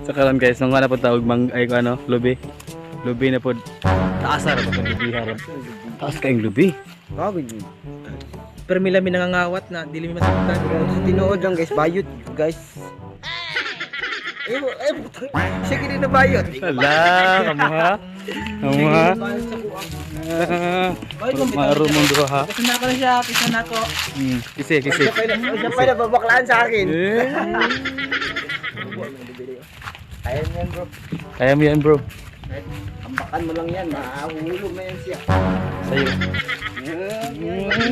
So karon guys, nung na po tawag mang ay ko ano, lubi. Lubi na po. Taas ra ba itong lubi harap? Taas kayong lubi. Kawid. Pero mila mi nangangawat na dili mi masaktan. Sa tinuod lang guys, bayot guys. Eh, eh, putang. Siya gini na bayot. Ala, kamuha. Kamuha. Bayot sa kuang. Ah, Bayot mo Maro mong duha ha. Kisa na ko na siya, kisa na ko. Kisi, kisi. Siya pa na babaklaan sa akin. Eh. Kaya mo yan, bro. Kaya mo yan, bro. Ambakan mo lang yan, mahuhulog na yan siya. Sa'yo. Yan,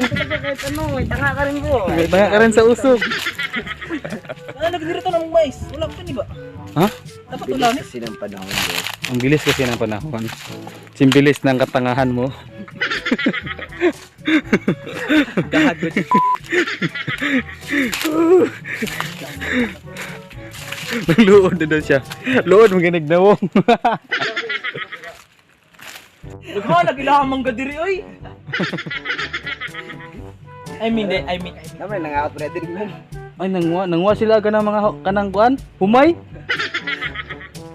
talaga kahit ano, may tanga ka rin, bro. May tanga ka rin sa usog. Ano nagdirito ng mais? Wala pa ni ba? Ha? Dapat wala ni. Bilis kasi ng panahon, bro. Ang bilis kasi ng panahon. Simbilis ng katangahan mo. Gahagot. Nagluod na daw siya. Luod, maganig na mo. Dugha lagi lang mangga diri oy. I mean, I mean, I mean. Naman, nangakat ready rin man. Ay, nangwa, nangwa sila ka ng mga kanang kuan. Humay.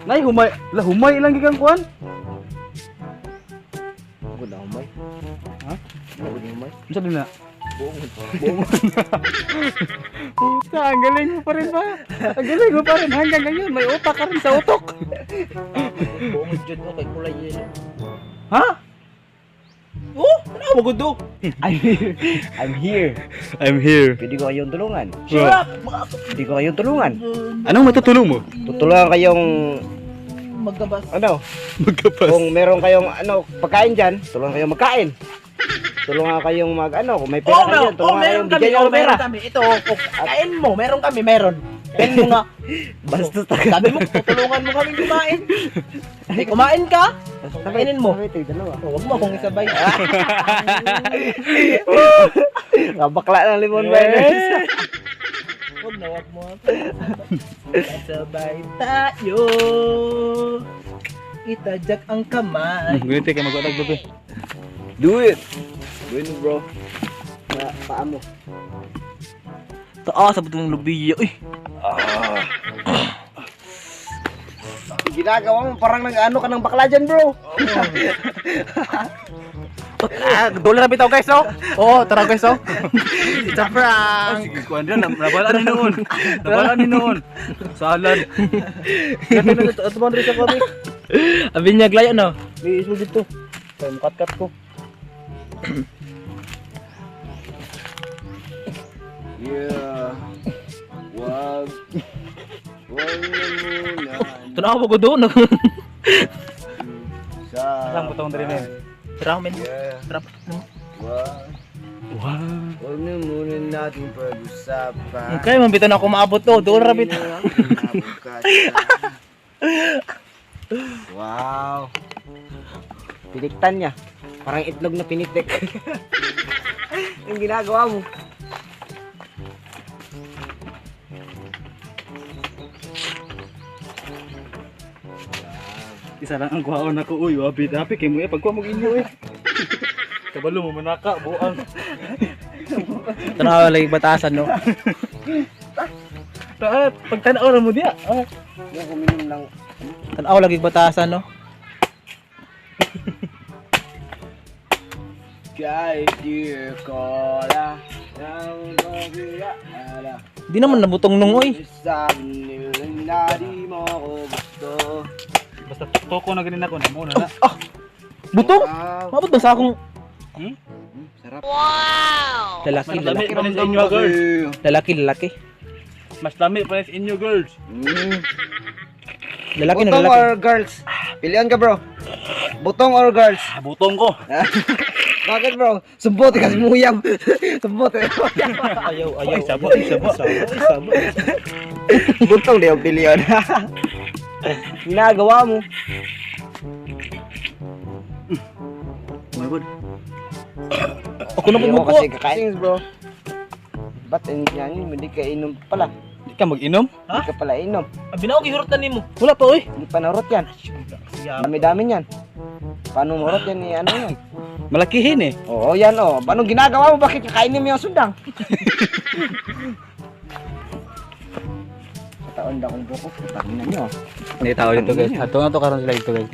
Nay, humay. La, humay lang gikan kuan. Ako na humay. Ha? Ako na humay. Unsa din na? Buong. Puta, ang galing mo pa rin ba? Ang galing mo pa rin hanggang ngayon. May utak ka rin sa utok. Buong jud ko kay kulay yellow. Ha? Oh, ano mo gudo? I'm here. I'm here. I'm here. Pwede ko kayong tulungan. Shut up. Pwede ko kayong tulungan. Anong matutulong mo? Tutulungan kayong, Magkabas. ano, Magkapas. kung meron kayong, ano, pagkain dyan, tulungan kayong magkain. Tulungan kayong mag, ano, kung may pera Oh, kayo meron, dyan, oh, tulungan meron kayong kami, bigyan nyo oh, ng pera. meron kami. Ito, oh, kain mo, meron kami, meron. Kain mo nga. Bastos Sabi mo, tutulungan mo kami kumain. Hindi, kumain ka. Kainin mo. Sabay, tayo dalawa. Oh, wag mo akong isabay. Bakla ng limon miners. Wag na, wag mo ako isabay. Sabay tayo. Itajak ang kamay. Ganito kayo mag-ulag lubi. Do it. Do it, bro. Pa paa mo. Taas sa butong lubiya. Uy. Ginagawa mo parang nag-ano ka ng bakla dyan, bro. Ah, dole na bitaw guys, oh. Oo, tara guys, oh. It's a prank. Sige, kuan dyan. Nabala ni noon. Nabala ni noon. Salad. Ito ba rin sa kami? Abi niya glayo no. May ismo dito. Kaya mukat-kat ko. Yeah. Wag. Wag na muna. Tanaw ko doon. Sa... Saan butong diri men? Tara men. Yeah. Tara. Wag. Wow. Wag na muna natin pag-usapan. Okay, mambitan ako maabot to. Doon ra bitaw. Wow. Piniktan niya. Parang itlog na pinitik. Yung ginagawa mo. Isa lang ang kuhaon ako. Uy, wabi dapi kay mo eh. Pagkuha mo inyo eh. Kabalo mo manaka, buang. Tanaw lagi batasan no. Taat, pagtanaw ra mo diya. Ah. Yung uminom ng Tanaw lagi batasan no. kahit di ko na ng pagkilala. Di naman nabutong nung oy. Sabi nila na di mo ko gusto. Basta toko na ganin ako na mo na na. Ah. Butong? Wow. Maabot ba sa akong Hmm? Sarap. lalaki, Mas lami lalaki, pa rin sa inyo girls. lalaki, lalaki. Mas lami pa rin sa inyo girls. Lalaki na Butong lalaki. or girls? Pilihan ka, bro. Butong or girls? Ah, butong ko. Bakit, bro? Sumbot kasi muyab. Sumbot. Ayaw, ayaw. Ay, sabo, ay, sabo. Ay, sabo. Butong di ang pilihan. Ginagawa mo. Oh my God. Ako na Hindi po ako kasi kakain, bro. Ba't yan, hindi ka inom pala. Di ka mag-inom? Hindi ka pala inom. Abi na ako gihurot na nimo. Wala pa oy. Hindi pa narot yan. Dami-dami niyan. Paano marot yan? Eh, ano yan? Malakihin eh. Oo, yan oh. Paano ginagawa mo? Bakit kakainin mo yung sundang? Taon na akong buko. Putangina nyo. Hindi tao dito, guys. Ato nga to karon sila dito, guys.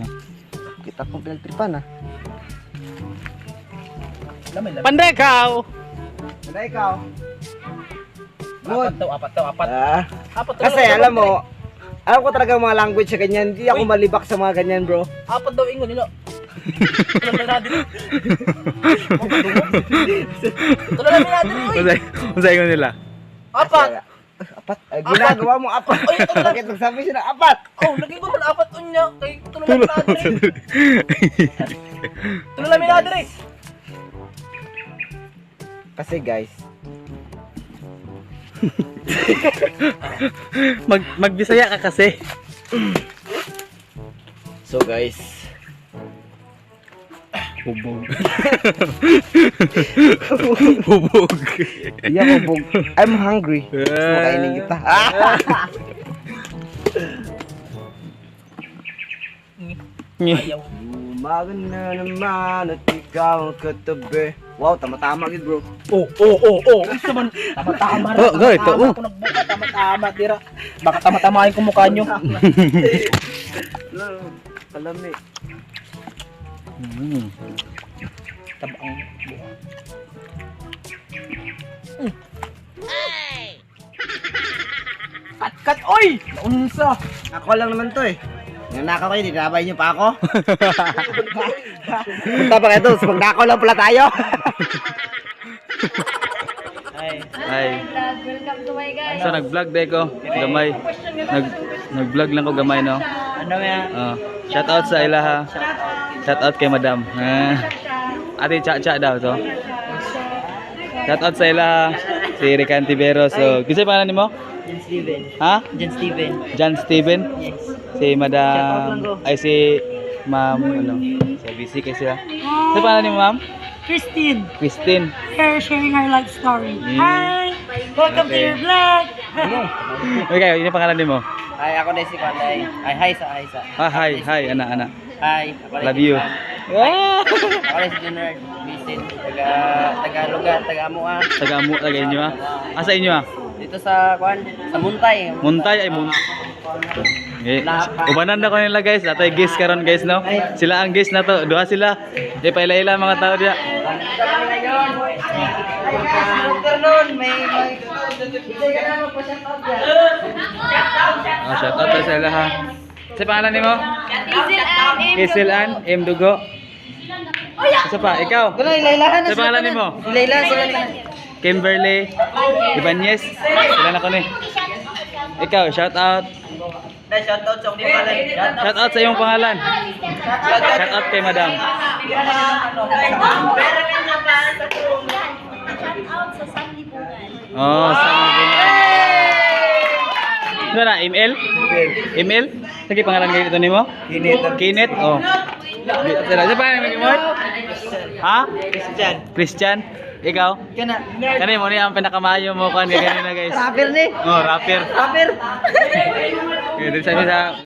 Kita kong pinagtripan ah. Pandekaw. Wala ikaw. Good. Apat daw, apat daw, apat. Ah, Apat daw. kasi alam mo, alam ko talaga mga language sa ganyan. Hindi ako malibak sa mga ganyan, bro. Apat daw ingon nila. Tulo na natin. Tulo na natin, oy. Unsay ingon nila? Apat. Apat. Ay, ginagawa mo apat. Ay, ito lang. Bakit nagsabi siya ng apat? Oh, lagi ko man apat unya kay tulo na natin. Tulo na natin. Kasi guys, Magbisaya ka kasi. so guys, Hubog. Hubog. hindi ako bug. I'm hungry. Gusto mo kainin kita. Ah! Ayaw. Umaga na naman at ikaw ang katabi. Wow, tama-tama gid, bro. Oh. Unsa man tama-tama ra. Oh, go, ito, Tama-tama oh. ko nagbuka, tama-tama tira. Baka tama-tamahin ko mukha nyo. Kalami. Tabang buka. Kat kat oy! Naunsa. Ako lang naman to eh. Nanakaw kayo, dinabay niyo pa ako. Punta pa kayo doon, magnakaw lang pala tayo. Ay. Vlog. Welcome to my guys. So nag-vlog day ko, gamay. Nag-vlog lang ko gamay, no. Ano yan? Ah, shout out sa ilaha. Shout out kay Madam. Ah. Ate Cha Cha daw to. Shout out sa ilaha si Rica Antiveros. So, kinsa pangalan nimo? John Steven. Ha? John Steven. John Steven? Yes. Si Madam ay si Ma'am ano. Sa busy kay sila. Sa pangalan ni Ma'am? Christine, Christine. here sharing her life story. Hi! Welcome to Okay. your vlog! Okay, yun yung pangalan nimo. Ay, ako na si Kwanday. Ay, hi sa, hi sa. Ah, hi, hi, ana, ana. Hi. Ako na Love si you. Kwan. Ah! Ako na si Junard. Bisin. Taga, taga lugar, taga Amua. Taga mo, taga inyo ah. Ah, sa inyo ah. Dito sa Kwan, sa Muntay. Muntay ay mun. Eh, ubanan na ko nila, guys. Atay guest karon, guys, no. Sila ang guest na to. Duha sila. Di pa ila-ila mga tao diya. Afternoon, may Ah, shout out tayo sa ila ha. Sa pangalan nimo? Hazel Ann M. Hazel Ann M Dugo. Isa pa, ikaw. Wala, ilaylahan na Sa pangalan nimo? Ilaylahan sila na. Kimberly Ibanez. Sila na ko ni. Ikaw, shout out. Shout out sa akong pangalan. Shout out sa iyong pangalan. Shout out kay Madam. Shout out sa Sanlibunan. Oh, sa Ano na, ML? ML? Sige, pangalan kayo ito nimo? Kinit. Kinit? Oh. Sila, sa pangalan mo? Ha? Christian. Christian? Ikaw? Kana. Kani mo ni ang pinakamaayo mo kan ganina, guys. Rapper ni. Oh, rapper. Rapper. Okay, dito sa